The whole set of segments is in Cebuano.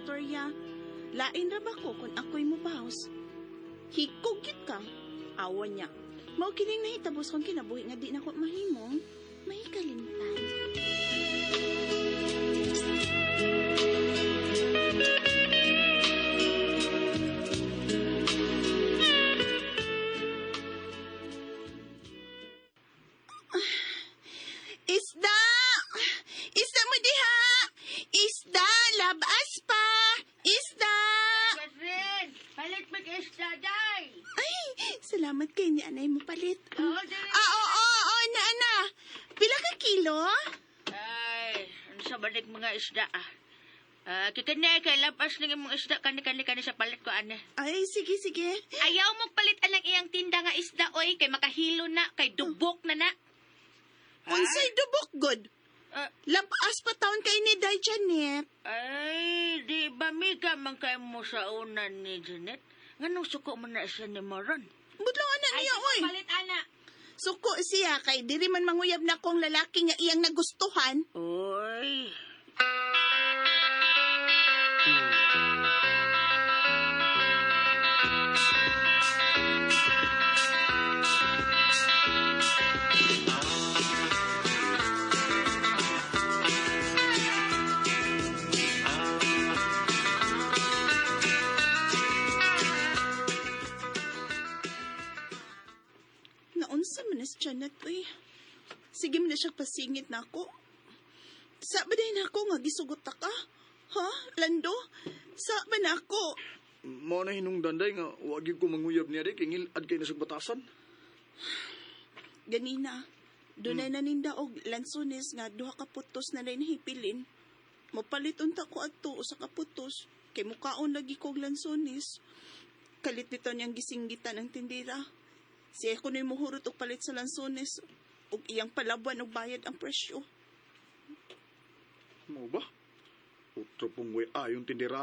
istorya. Lain ra ba ko kung ako'y mubaws? Hikog gyud ka. Awa niya. Mao kining nahitabos kong kinabuhi nga di na ko mahimong may kalimtan. Isda! Isda mo diha! Isda! Labas pa! Isda! Catherine, palit mag-isda, day. Ay, salamat kay ni anay mo palit. Oo, dali. Ah, oo, oo, oo, na, ana. Pila ka kilo? Ay, ano sa balik mga isda, ah. Ah, kita na kay labas ng imong isda kani kani kani sa palit ko ane. Ay, sige, sige. Ayaw mo palit ang iyang tinda nga isda oy kay makahilo na kay dubok na na. Unsay dubok good? Ah. Labas pa taon kay ni Day Janet. Ay, di ba mika man kay mo sa una ni Janet? Nganong suko man na siya ni Moron? Budlo ana niya, oy. Palit ana. Suko siya kay diri man manguyab na kong lalaki nga iyang nagustuhan. Oy. Naunsa man na si Janet, uy. Sige man na siya pasingit na ako. Sa ba din ako nga gisugot ta ka? Ha? Lando? Sa ba na ako? Mao na hinungdan day nga wa gyud ko manguyab niya day kay ngilad kay na sa batasan. Ganina, dunay na ninda og lansones nga duha ka putos na rin hipilin. Mapalit unta ko adto usa ka putos kay mukaon lagi kog lansones. Kalit nito niyang gisinggitan ang tindira. Siya ko na'y muhurot og palit sa lansones ug iyang palaban og bayad ang presyo. Mo ba? Utro pong way ayon tindira.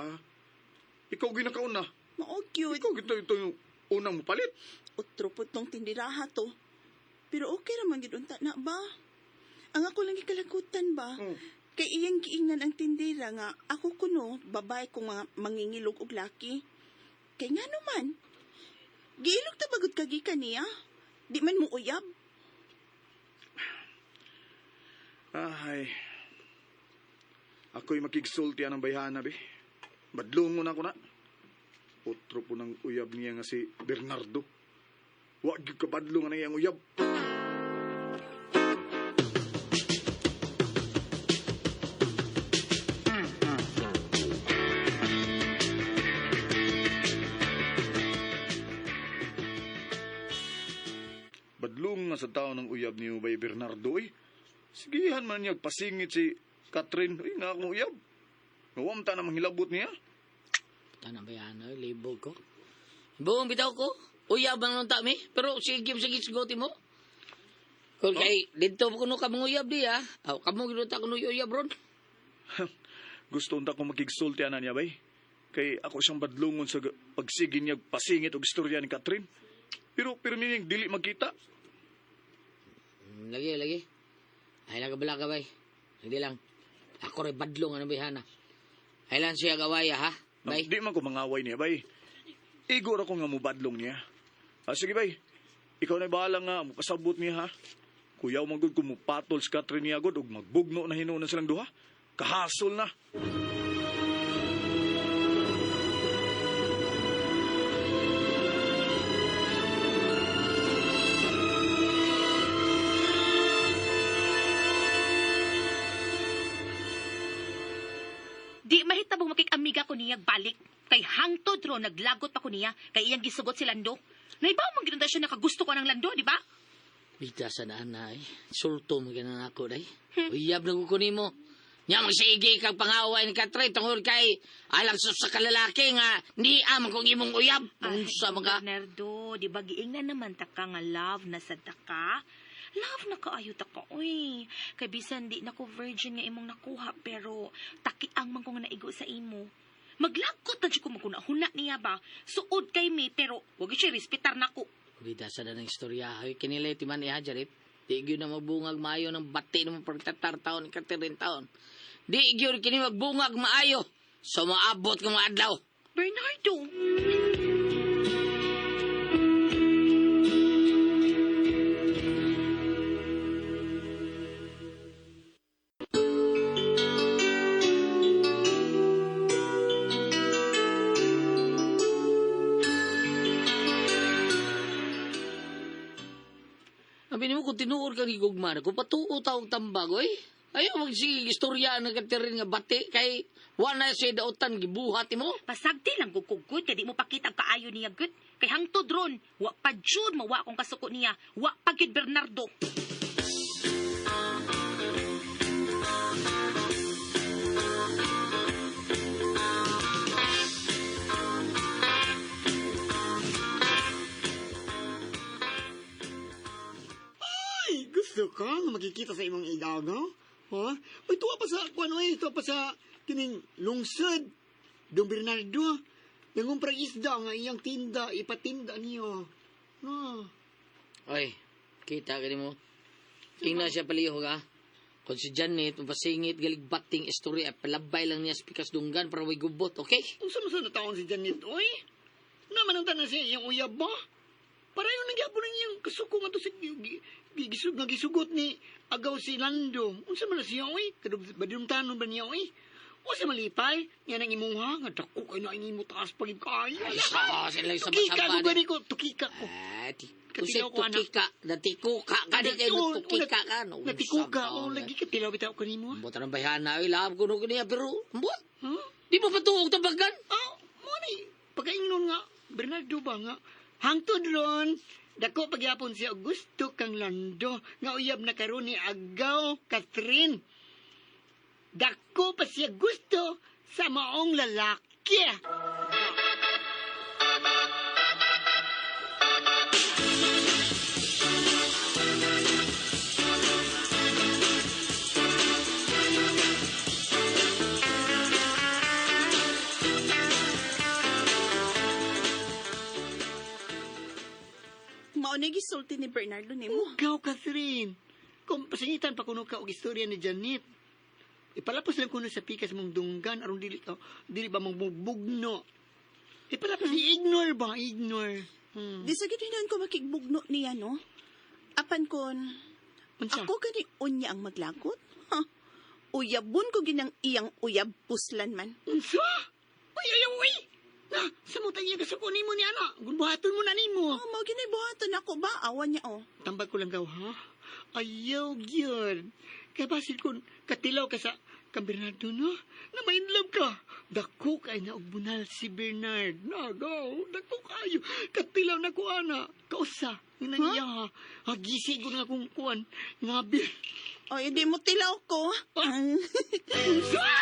Ikaw ginakaon na. Mao cute. Ikaw gito ito yung unang mopalit. Utro po tong tindiraha to. Pero okay raman gid unta na ba? Ang ako lang gikalagutan ba? Kay iyang giingnan ang tindira nga ako kuno babae kong mga mangingilog og laki. Kay nga naman. Giilog ta bagod ka gikan niya. Di man mo uyab. Ay. Ako'y makigsulti anang bayhana, be. Badlungon ako na. Otro po ng uyab niya nga si Bernardo. Wa gyud ka badlong ang iyang uyab. Badlong nga sa tao ng uyab niyo bay Bernardo, eh. Sigihan man niya pasingit si Catherine. Uy, nga akong uyab. Nawam ta na manghilabot niya. Tanang ba yan, oy, libog ko. Buong bitaw ko. Uyab ang nunta mi. Pero sige, sige, sigoti mo. Kung kay, dito ko no kamong uyab di ha. Aw, kamo ginuta ko no uyab ron. Gusto unta ko makigsulti ana niya bay. Kay ako siyang badlungon sa pagsige niya pasingit og istorya ni Catherine. Pero pero niyang dili magkita. Lagi, lagi. Ay lang kabala ka bay. Hindi lang. Ako rin badlong ano ba Ay lang siya gawaya ha. Bay. Di man ko mangaway niya bay. Igo ra ko nga mubadlong niya. Ah, sige bay. Ikaw na bahala nga mukasabot niya ha. Kuyaw man gud kung mupatol si Catherine niya gud og magbugno na hinuon na silang duha. Kahasol na. Di mahitabong makikamiga ko niya balik. Kay hangtod ro naglagot pa ko niya kay iyang gisugot si Lando. Naibaw man gid siya nakagusto ko ng Lando, di ba? Bita sa daan na ay. Sulto mo ganun ako day. Uyab na ko nimo. Nya magsige kag pangaway ni Katrin tungod kay alang sa kalalaki nga ni am kung imong uyab. Unsa man ka? Bernardo, di ba giingnan naman ta ka nga love na sad ta ka? Love na kaayo ta ka, oy. Kay bisan di na ko virgin nga imong nakuha, pero takiang man ko nga naigo sa imo. Maglagkot na siya ko maguna-huna niya ba? Suod kay mi, pero wag siya respetar nako. Bita sa daan ng istorya. Hoy kinilay ti man iha jarit. Di gyud na magbungag maayo ng bati ng pagtatar taon ni Katrin taon. Di gyud kini magbungag maayo. Sa maabot ng mga adlaw. Bernardo! Sabi nimo kung tinuod kang higugma na, kung patuo taong tambag, oy. Ayaw magsige istorya na Catherine nga bati kay wala siya dautan gibuhat mo. Pasagti lang gugugod kay di mo pakita ang kaayo niya gud. Kay hangtod ron, wa pa jud mawa akong kasuko niya. Wa pa gyud Bernardo. Ay, gusto ka nga makikita sa imong igagaw? Ha? Uy, tuwa pa sa, kuan, uy, tuwa pa sa kining lungsod. Dong Bernardo, nangumprang isda nga iyang tinda, ipatinda niyo. Ha? Oy, kita ka mo. Tingnan siya palihog ha. Kung si Janet, mapasingit, galig bating istorya, palabay lang niya sa pikas dunggan para way gubot, okay? Unsa man sa taon si Janet, uy? Naman ang tanan siya iyang uyab ba? Pareho na gyapon ang iyang kasuko nga to sa nga gisugot ni agaw si Lando. Unsa man na siya, uy? Kadumtanon ba niya, uy? Unsa malipay? Yan ang imuha nga dako kay na ang imo taas pag kaayo. Ay, sa sila sa Tukika ko basaba. gani ko, tukika ko. Ah, Katilaw Usay ko, anak. tukika, natikuka ka, di kayo natukika ka. No, Natikuka, oh, lagi ka tilaw bitaw ko nimo. Ambot ang bayhana, oy, lahab ko nung niya, pero, ambot, Huh? di mo patuog tabagan. Oh, mo ni pagkaingnon nga Bernardo ba nga hangtod ron dako pagyapon si Augusto kang Lando nga uyab na karon ni Agaw Catherine. Dako pa siya gusto sa maong lalaki. Mao na gisulti ni Bernardo nimo. Ugaw Catherine. Kung pasingitan pa kuno ka og istorya ni Janet. Ipalapos lang kuno sa pikas mong dunggan aron dili ka dili ba mong bugno. Ipalapos i-ignore ba ignore. Di sa gid ko makigbugno niya no. Apan kon Unsa? ako gani unya ang maglagot. Ha? Uyabon ko ginang iyang uyab puslan man. Unsa? Uy, ay, uy! Na, sa mo tayo kasuko nimo ni ana. Gunbuhaton mo na nimo. Oh, mao gini buhaton ako ba awan niya oh. Tambag ko lang gaw, ha? Ayaw, gyud. Kay basil kun katilaw ka sa kang Bernardo, no? Na may in love ka. Dako kay na og bunal si Bernard. Nagaw, dako kayo. Katilaw na ko, ana. Kausa, nga nang iya, ha? Hagisi ko na akong kuan. Ngabi. Oy, di mo tilaw ko. Unsa?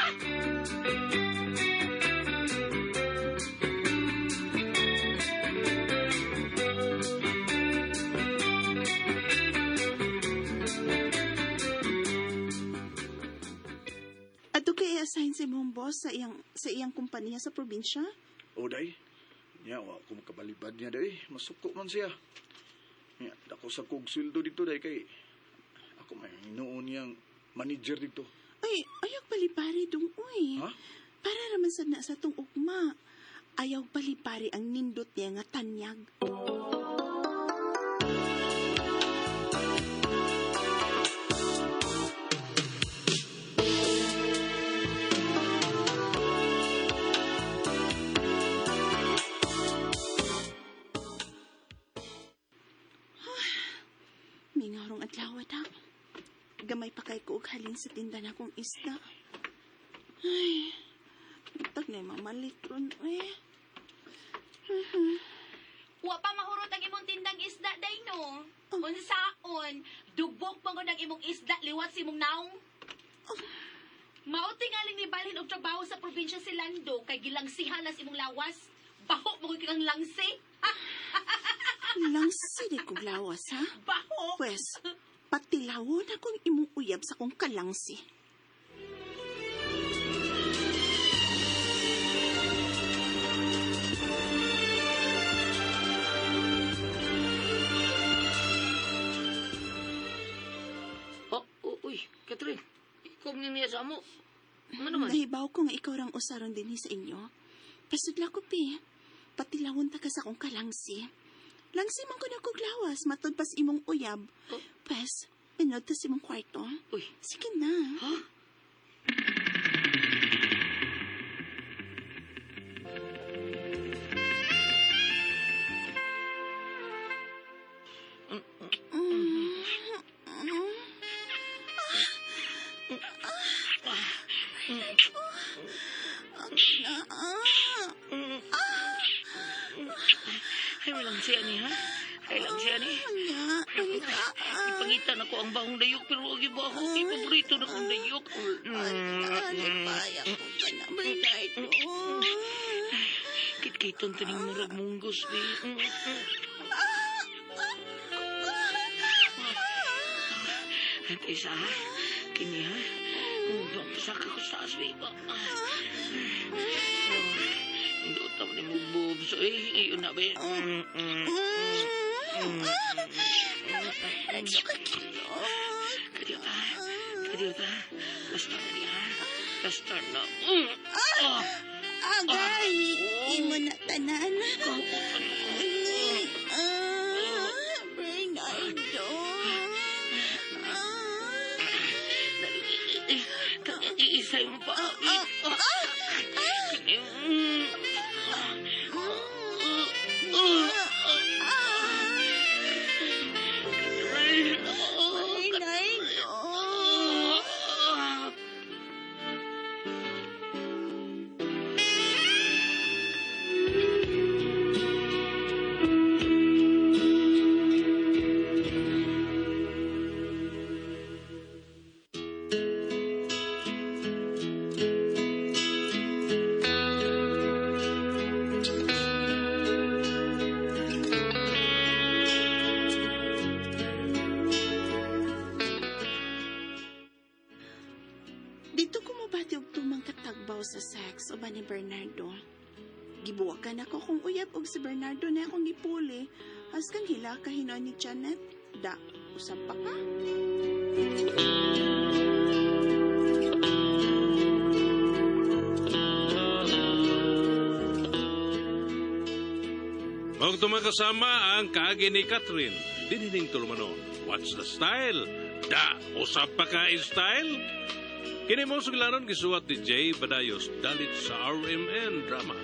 Adto kay i-assign si mong boss sa iyang kumpanya sa probinsya? O, day. Nya, wa ko makabalibad niya, day. Masuko man siya. Nya, dako sa kog sweldo dito, day, kay ako may noon niyang manager dito. Ay, ayaw palipari dong uy. Ha? Para raman sa na sa tong ugma. Ayaw palipari ang nindot niya nga tanyag. Mingarong adlaw ta. Gamay pa kay ko og halin sa tinda na akong isda. Ay, tag na mamalit ron eh. Wa pa mahurot ang imong tindang isda day no. Unsaon, dubok pa ang imong isda liwat sa imong naong. Mao tingaling ni balhin og trabaho sa probinsya si Lando kay gilangsihan nas imong lawas. Baho mo kang langsi. Lang sili kog lawas, ha? Baho. Pwes, patilawon akong imong uyab sa kong kalangsi. Oh, uy, Catherine, ikaw ni niya sa amo. Ano man? Nahibaw ko nga ikaw rang usaron dinhi sa inyo. Pasudla ko, pi. Patilawon ta ka sa akong kalangsi. Langsi man ko na kog lawas, matud pas imong uyab. Oh. Pwes, minod ta sa imong kwarto. Uy. Sige na. Ha? Ah, Ay, walang siya ni, ha? Ay, lang siya ni. Anya, balita. Ipangita na ko ang bahong dayok, pero wag iba ako. Kay paborito na kong dayok. Alipaya ko ka na, Bernardo. Kit-kiton to ning murag munggos, di. At isa, ha? Kini, ha? Pasaka ko sa taas, di. Hindi ko ni mo boobs. Eh, ayun na, ba? Kadiyo ta. Kadiyo ta. Basta na di, ha? Basta na. Ah! Agay, imo na tanan. Ah, Bernardo. Ah. Iisay mo pa. Bernardo. Dito ko mabati og tumang katagbaw sa sex uban ni Bernardo. Gibuwagan ako kung uyab og si Bernardo na akong gipuli. Askan hila ka hinuon ni Janet. Da, usab pa ka. Og tumakasama ang kaagi ni Catherine. Dinining tulumanon. What's the style? Da, usap pa ka style? Kini mo suglanon gisuwat ni Jay Badayos dalit sa RMN Drama.